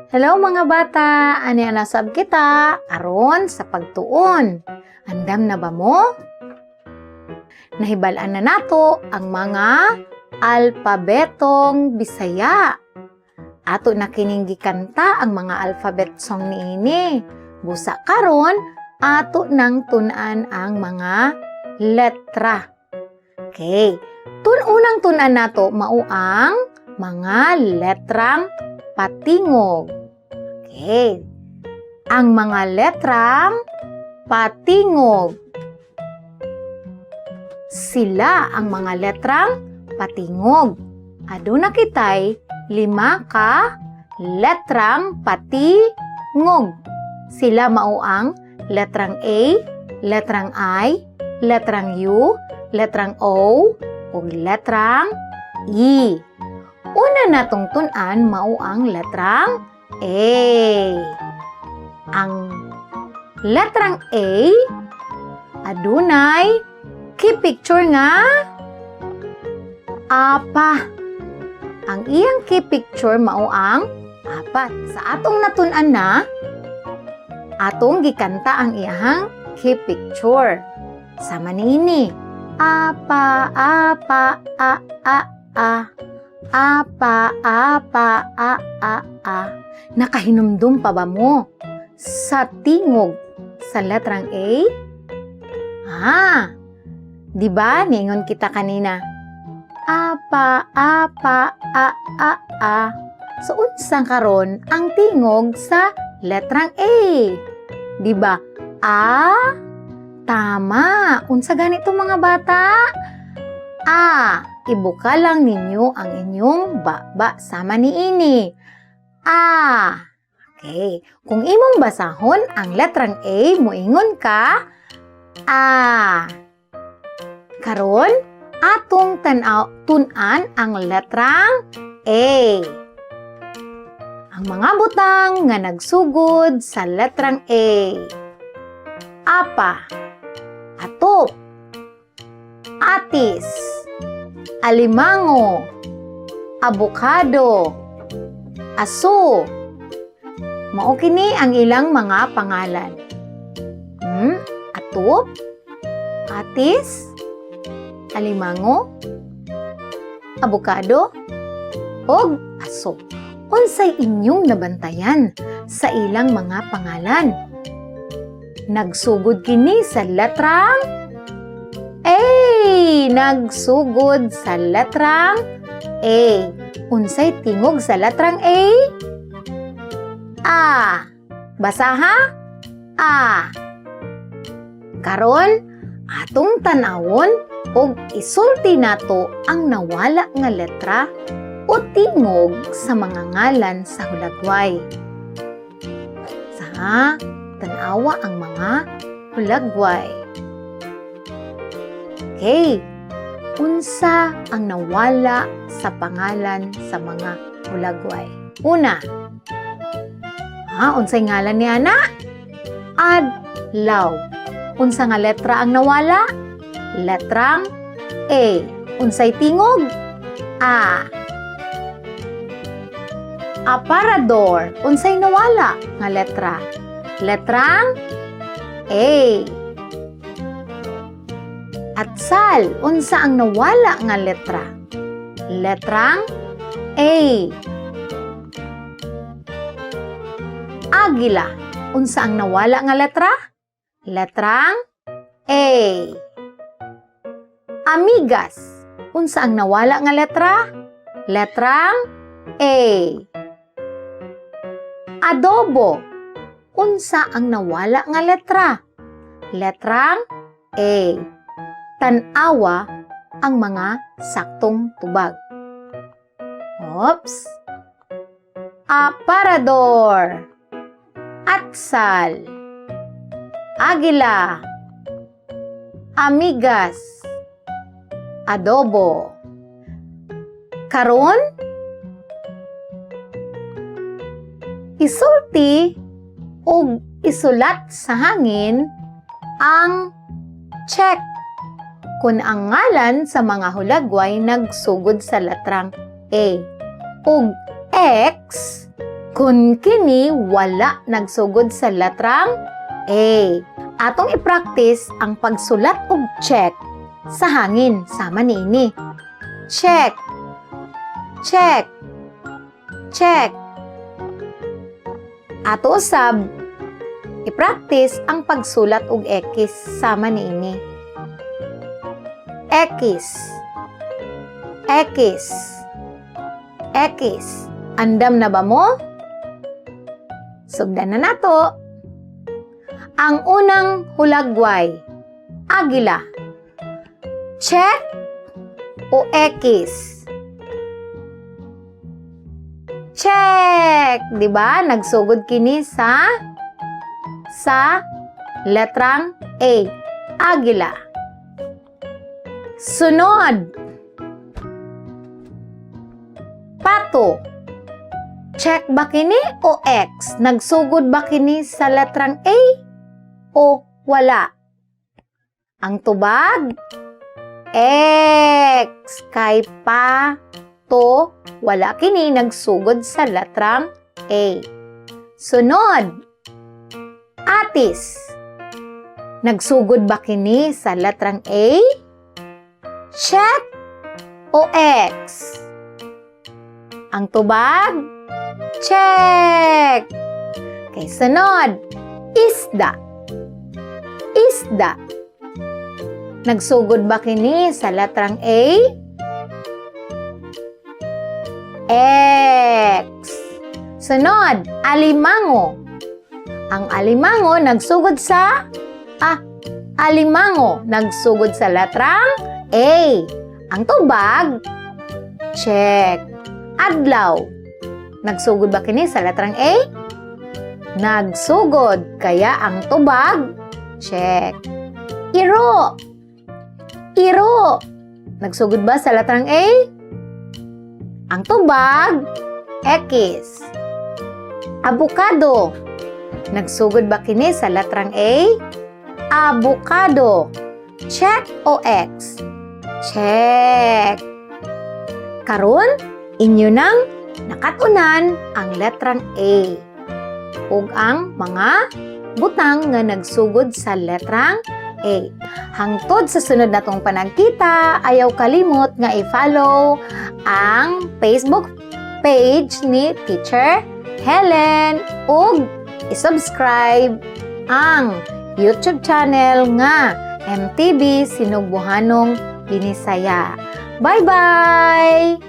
Hello, mga bata! Ani na sab kita aron sa pagtuon. Andam na ba mo? Nahibal-an na nato ang mga alpabetong Bisaya. Ato na kining gikanta ang mga alphabet song niini. Busa karon, ato nang tun-an ang mga letra. Okay. Unang tun-an nato mao ang mga letrang patingog. Okay. Ang mga letrang patingog. Sila ang mga letrang patingog. Aduna kitay lima ka letrang patingog. Sila mao ang letrang A, letrang I, letrang U, letrang O, ug letrang E. Una natong tun-an mao ang letrang A. Ang letrang A adunay key picture nga apa. Ang iyang key picture mao ang apa. Sa atong natun-an na, atong gikanta ang iyang key picture. Sama niini. Apa, apa, a, a, a. Apa, apa, a, a, a. Nakahinumdum pa ba mo sa tingog sa letrang A? Ah, di ba ningon kita kanina? Apa, apa, a, a, a. So, unsa karon ang tingog sa letrang A? Di ba? A, tama. Unsa ganito, mga bata? A, ibuka lang ninyo ang inyong baba sama niini. A. Okay. Kung imong basahon ang letrang A, muingon ka, "A." Karon, atong tanaw tun-an ang letrang A. Ang mga butang nga nagsugod sa letrang A. Apa, atop, atis, alimango, abokado, aso. Mao kini ang ilang mga pangalan. Atop, atis, alimango, abokado, ug aso. Unsay inyong nabantayan sa ilang mga pangalan? Nagsugod kini sa letrang A. Nagsugod sa letrang A. Unsay tingog sa letrang A? A. Basaha? A. Karon, atong tanawon ug isulti nato ang nawala nga letra o tingog sa mga ngalan sa hulagway. Sa tanawa ang mga hulagway. Okay. Unsa ang nawala sa pangalan sa mga hulagway? Una, unsay ngalan ni ana? Adlaw. Unsa nga letra ang nawala? Letrang A. Unsay tingog? A. Aparador. Unsay nawala nga letra? Letrang A. Atsal. Unsa ang nawala nga letra? Letrang A. Agila. Unsa ang nawala nga letra? Letrang A. Amigas. Unsa ang nawala nga letra? Letrang A. Adobo. Unsa ang nawala nga letra? Letrang A. Tan-awa ang mga saktong tubag. Oops. Aparador. Atsal. Agila. Amigas. Adobo. Karon, isulti ug isulat sa hangin ang check kung ang ngalan sa mga hulagway nagsugod sa letrang A ug X Kung kini wala nagsugod sa letrang A. Atong i-practice ang pagsulat og check sa hangin sama niini. Check. Check. Check. Ato usab i-practice ang pagsulat og X sama niini. X. X. X. Andam na ba mo? Sugdan na nato. Ang unang hulagway, agila. Check o X? Check! 'Di ba? Nagsugod kini sa letrang A. Agila. Sunod. Pato. Check ba kini o X? Nagsugod ba kini sa letrang A o wala? Ang tubag, X. Kay pa, to, wala kini nagsugod sa letrang A. Sunod, atis. Nagsugod ba kini sa letrang A? Check o X? Ang tubag, check. Okay, sunod, isda. Isda. Nagsugod ba kini sa letrang A? X. Sunod, alimango. Ang alimango nagsugod sa letrang A. Ang tubag, check. Adlaw. Nagsugod ba kini sa letrang A? Nagsugod, kaya ang tubag, check. Iro. Iro. Nagsugod ba sa letrang A? Ang tubag, X. Abukado. Nagsugod ba kini sa letrang A? Abukado. Check o X? Check. Karon, inyo nang nakatunan ang letrang A ug ang mga butang nga nagsugod sa letrang A. Hangtod sa sunod natong panagkita, ayaw kalimot nga i-follow ang Facebook page ni Teacher Helen ug i-subscribe ang YouTube channel nga MTB Sinugbuanong Binisaya. Bye-bye!